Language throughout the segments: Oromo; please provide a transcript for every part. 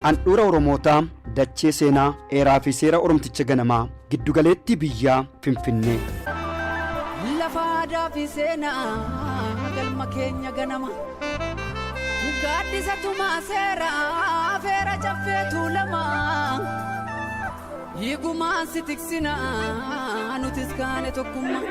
Handhuura Oromootaa, dachee seenaa, heeraa fi seera Oromticha ganamaa, giddugaleettii biyyaa Finfinnee. Lafa aadaa fi seenaa galma keenya ganama. Gaaddisa tumaa seeraa feera caffee tuulamaa. Hiigumaan si tiksinaa nutis kaane tokkummaa.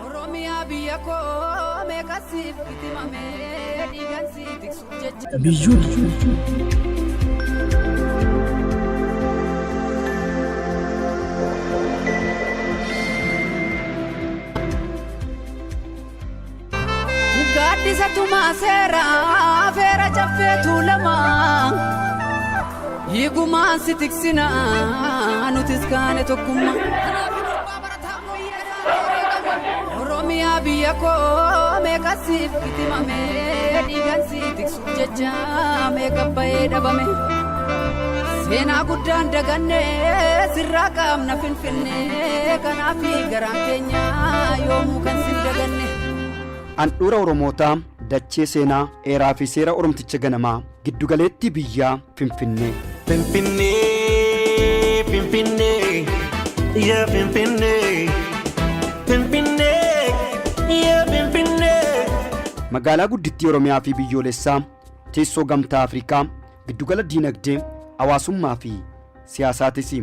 Oromiyaa biyya koo meeqasiif kitimamee dhiigan si tiksuuf jecha. Biyyuu. Gaaddisa tumaa seeraa feera caffee tuulamaa. Hiigumaan si tiksinaa nutis kaane tokkummaa. Oromiyaa biyya koo meeqasiif kitimamee dhiigan si tiksuuf jecha meeqa bahee dhabame. Seenaa guddaan daganne sirraa qaamna Finfinnee kanaaf garaan keenya yoomuu kan sin daganne. Handhuura Oromootaa, dachee seenaa, heeraa fi seera Oromticha ganamaa, giddugaleettii biyyaa Finfinnee. Finfinnee, Finfinnee, yaa Finfinnee, Finfinnee, yaa Finfinnee. Magaalaa guddittii Oromiyaa fi biyyoolessaa, teessoo Gamtaa Afrikaa, giddugala diinagdee, hawaasummaa fi siyaasaatis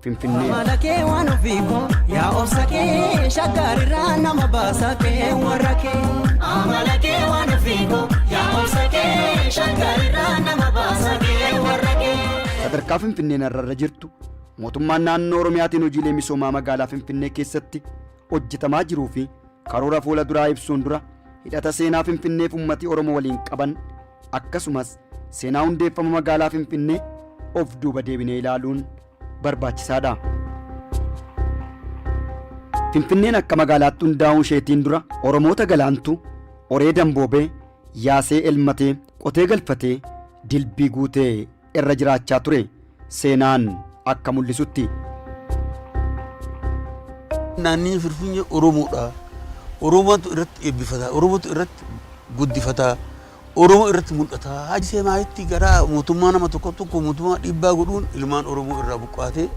Finfinnee. Amala kee waan ofii koo yaa obsa kee shaggarirraa nama baasa kee warra kee. Amala kee waan ofii koo yaa obsa kee shaggarirraa nama baasa kee warra kee. Sadarkaa Finfinneen har'arra jirtu mootummaan naannoo Oromiyaatiin hojiilee misoomaa magaalaa Finfinnee keessatti hojjetamaa jiruu fi karoora fuula duraa ibsuun dura hidhata seenaa Finfinneef uummatii Oromoo waliin qaban akkasumas seenaa hundeeffama magaalaa Finfinnee of duuba deebinee ilaaluun barbaachisaadha. Finfinneen akka magaalaatti hundaa'uu isheetiin dura Oromoota galaantu horee damboobee, yaasee elmatee, qotee galfatee, dilbii guutee irra jiraachaa ture seenaan akka mul'isutti. Naanniin Finfinnee Oromoodha. Oromootu irratti eebbifata. Oromootu irratti guddifata. Oromoo irratti mul'ata. Haji Seemaayitti gara mootummaa nama tokko tokko mootummaa dhiibbaa godhuun ilmaan Oromoo irraa buqqaatee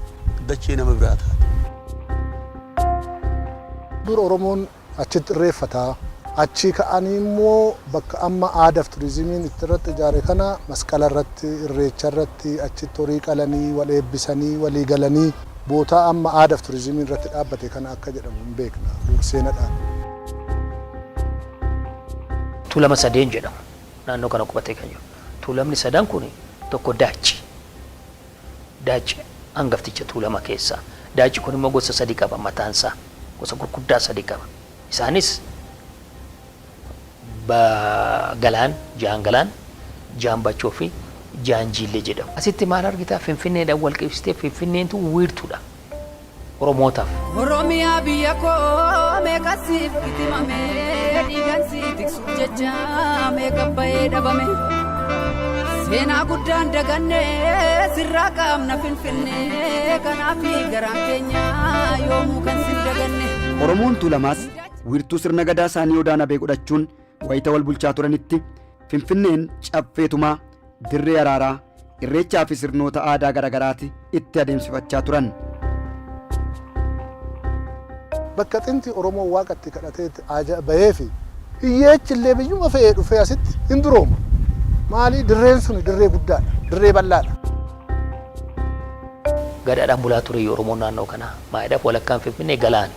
dachee nama biraa taate. Dur Oromoon achitti irreeffata. Achii ka'anii immoo bakka amma aadaaf turizimiin itti irratti ijaare kana masqala irratti, irreecha irratti achitti horii qalanii, wal eebbisanii, walii galanii bootaa amma aadaaf turizimiin irratti dhaabbate kana akka jedhamu hin beekna. Dur seenadhaan. Tuulama sadeen jedhamu naannoo kana qubatee kan jiru. Tuulamni sadan kun tokko Daacci. Daacci hangafticha Tuulama keessaa. Daacci kun immoo gosa sadi qaba mataansaa. Gosa gurguddaa sadi qaba. Isaanis Galaan, Jaan Galaan, Jaan Bachoo fi Jaan Jiillee jedhamu. Asitti maal argitaa? Finfinneedhaan wal qibsitee Finfinneen tun wiirtuudha Oromootaaf. Oromiyaa biyya koo meeqasiif kitimamee dhiigan si tiksuuf jecha meeqa bahee dhabame. Seenaa guddaan daganne sirraa qaamna Finfinnee kanaaf garaan keenya yoomuu kan sin daganne. Oromoon Tuulamaas wiirtuu sirna gadaa isaanii Odaa Nabee godhachuun wayita wal bulchaa turanitti Finfinneen caffeetumaa, dirree araaraa, irreechaa fi sirnoota aadaa garaagaraati itti adeemsifachaa turan. Bakka xinti Oromoo waaqa itti kadhatee itti bahee fi hiyyeechi illee biyyuma fe'ee dhufee asitti hin durooma. Maali dirreen suni dirree guddaadha, dirree bal'aadha. Gadaadhaan bulaa ture Oromoon naannoo kanaa. Maayidhaaf walakkaan Finfinnee galaani.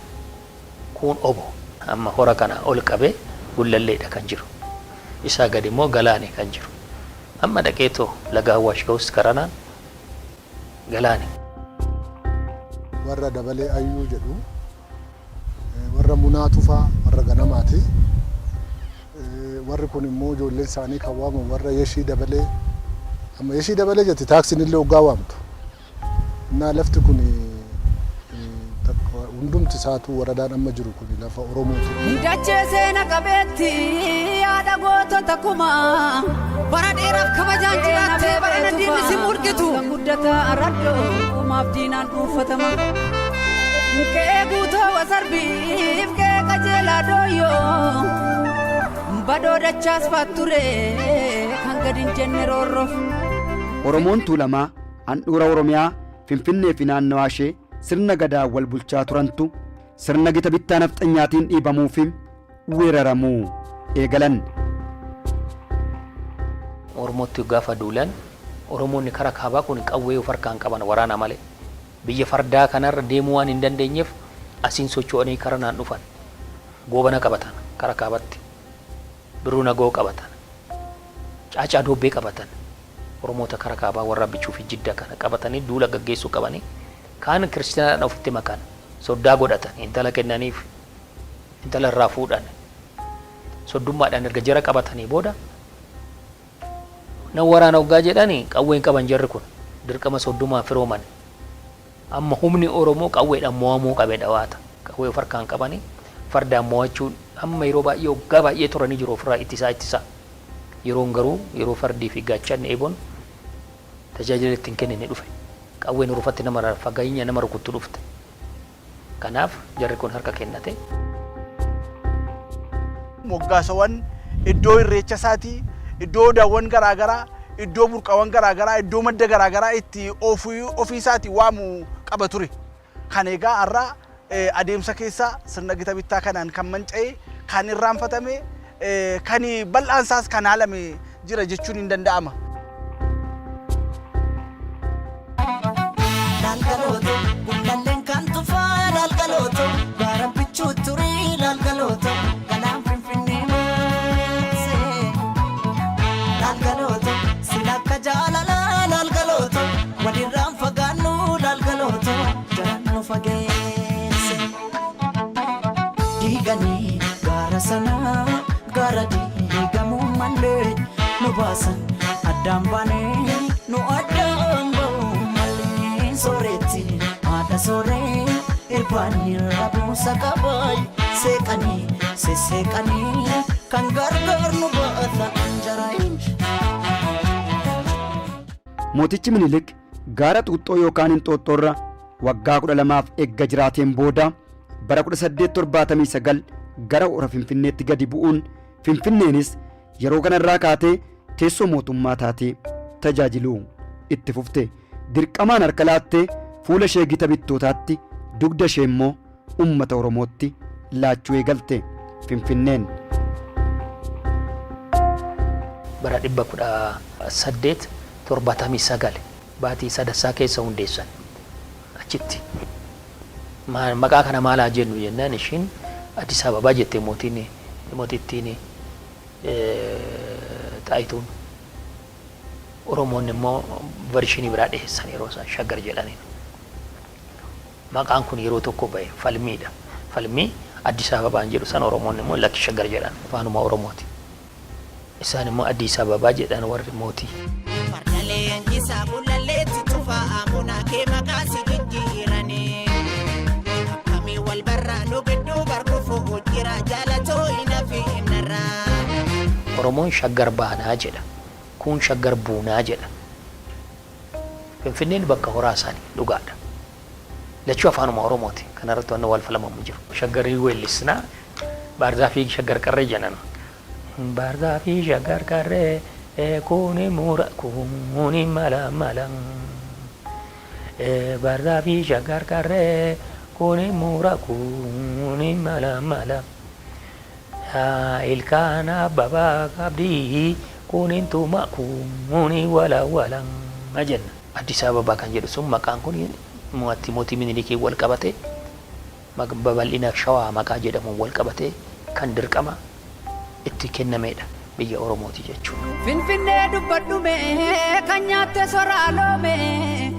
Kuun obo. Amma hora kana ol qabee Gullalleedha kan jiru. Isaa gadi immoo galaani kan jiru. Amma dhaqeetoo laga Awwaash ga'us karanaan galaani. Warra Dabalee Ayyuu jedhu, warra Munaa Tufaa warra ganamaati. Warri kun immoo ijoolleen isaanii kan waamamu warra Yeshii Dabalee. Amma Yeshii Dabalee jetti taaksiin illee hoggaa waamtu. Innaa lafti kun hundumti isaatu waradaan amma jiru kun lafa Oromooti. Dachee seena qabeetti yaada gootota kumaa. Bara dheeraaf kabajaan jiraattee barana diinni si murgitu. Kan guddataa araddoo kumaaf diinaan dhuunfatama. Qe'ee guutoo wasarbiif qe'ee qajeelaa dooyyoo. Badoo dachaas faatture kan Gad hin jenne roorroof. Oromoon Tuulamaa handhuura Oromiyaa Finfinnee fi naannawaa ishee sirna Gadaa wal bulchaa turantu sirna gita bittaa nafxanyaatiin dhiibamuu fi weeraramuu eegalan. Oromootti gaafa duulan Oromoonni kara kaabaa kun qawwee of harkaa hin qaban waraana malee. Biyya fardaa kanarra deemuu waan hin dandeenyeef asiin socho'anii karanaan dhufan. Goobana qabatan kara kaabatti. Birruu Nagawoo qabatan. Caacaa Doobbee qabatan. Oromoota kara kaabaa warra Abbichuu fi Jiddaa kana qabatanii duula gaggeessuu qabanii kaan kiristiyaanaadhaan ofitti makan. Soddaa godhatan. Intala kennaniif. Intala irraa fuudhan. Soddummaadhaan erga jara qabatanii booda nan waraana hoggaa jedhani qawwee hin qaban jarri kun. Dirqama soddumaan firooman. Amma humni Oromoo qawweedhaan mo'amuu qabe dhawaata. Qawwee of harkaa hin qabani. Fardaan mo'achuun amma yeroo baay'ee hoggaa baay'ee turanii jiru ofirraa ittisaa ittisaa. Yeroon garuu yeroo fardii fi gaachanni eeboon tajaajila itti hin kennine dhufe. Qawween rufatti nama fagaynya nama rukuttu dhufte. Kanaaf jarri kun harka kennate. Moggaasawan iddoo irreecha isaatii, iddoo odaawwan garaa garaa, iddoo burqaawwan garaa garaa, iddoo madda garaa garaa itti ofii ofii isaatii waamu qaba ture. Kan egaa har'a adeemsa keessa sirna gita bittaa kanaan kan manca'e, kan irraanfatame, kan bal'aan isaas kan haalame jira jechuun hin danda'ama. Laalgalooto gullalleen kan tufaa laalgalooto gaara bichuu turii laalgalooto galaan finfinnee maasee laalgalooto sila akka jaalalaa laalgalooto walirraan fagaannu laalgalooto jaran nu fageesse diiganii gaara sanaa gaara diigamuu malee nu baasan addaan baanee nu addaan ba'uu malee sooretti haadha sooree irbaanii rabuusa qabaay seeqanii sesseeqanii kan gargaar nu baata anjaraayin. Mootichi Minilik gaara Xuuxxoo yookaan Inxooxxoorra waggaa 12f egga jiraateen booda bara 1879 gara hora Finfinneetti gadi bu'uun Finfinneenis yeroo kanarraa kaatee teessoo mootummaa taatee tajaajiluu itti fufte. Dirqamaan harka laattee fuula ishee gita bittootaatti dugda ishee immoo uummata Oromootti laachuu eegalte. Finfinneen. Bara 1879 baatii sadassaa keessa hundeessan. Achitti maqaa kana maal haa jennu jennaan ishiin Addis Ababaa jette mootiin mootittiin Xaayituun. Oromoonni immoo varshinii biraa dhiheessan yeroo isaan Shaggar jedhaniin. Maqaan kun yeroo tokko bahe falmiidha. Falmii Addis Ababaan jedhu san Oromoonni immoo lakki Shaggar jedhan afaanuma Oromooti. Isaan immoo Addis Ababaa jedhan warri mootii. Farda leenjisaa Gullalleetti tufaa Amunaa kee maqaa si jijjiiranii. Akkamii wal barraa nu gidduu bar kufuu jira jaalatoo hin hafiin narraa. Oromoon Shaggar baanaa jedha. Kuun Shaggar buunaa jedha. Finfinneen bakka horaa isaanii dhugaadha. Lachuu afaanuma Oromooti. Kana irratti wanna wal falamamu jiru. Shaggarii weellisna. Baarzaafii Shaggar qarree jenna. Baarzaafii Shaggar qarree kuni mura kuni mala mala. Baarzaafii Shaggar qarree kuni mura kuni mala mala. Ilkaan abbabaa qabdi kunin tuma kuni wala wala jenna. Addis Ababa kan jedhu sun maqaan kun mootii mootii Minilikiin wal qabate babal'ina Shawaa maqaa jedhamuun wal qabate kan dirqama itti kennameedha biyya Oromooti jechuudha. Finfinnee dubbadhu mee kan nyaatte soraa loomee.